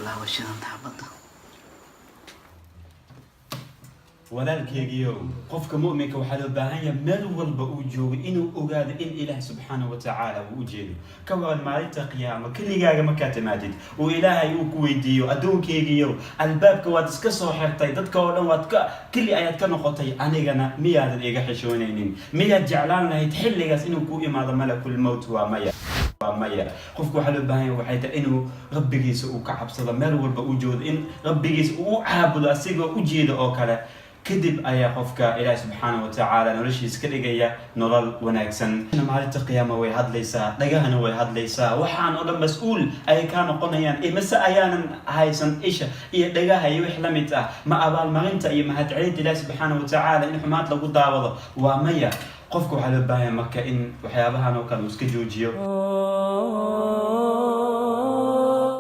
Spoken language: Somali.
Wallaahi waa shidanta xabadda. Walaalkeygiiow, qofka mu'minka waxaa loo baahan yahay meel walba uu joogo inuu ogaado in Ilaah subxaana wa tacaala uu u jeedo. Ka waran maalinta qiyaamo keligaaga markaad timaadid, uu Ilaahay uu ku weydiiyo: "Addoonkeygiiow, albaabka waad iska soo xirtay, dadka oo dhan waad ka keli ayaad ka noqotay, anigana miyaadan iga xishoonaynin? Miyaad jeclaan lahayd xilligaas inuu kuu imaado malakul mowt?" Waa maya, waa maya. Qofku waxaa loo baahan yahay waxay tahay inuu Rabbigiisa uu ka cabsado meel walba uu joogo, in Rabbigiisa uu u caabudo asigoo u jeeda oo kale. Kadib ayaa qofka Ilaahi subxaana wa tacaala noloshiisa ka dhigaya nolol wanaagsan. Maalinta qiyaama way hadlaysaa, dhagahana way hadlaysaa, waxaan oo dhan mas-uul ayay kaa noqonayaan. Imase ayaanan haysan isha iyo dhagaha iyo wix la mid ah? Ma abaalmarinta iyo mahadcelinta Ilaahi subxaana wa tacaala in xumaad lagu daawado? Waa maya. Qofka waxaa loo baahan yahay marka in waxyaabahan oo kale uu iska joojiyo.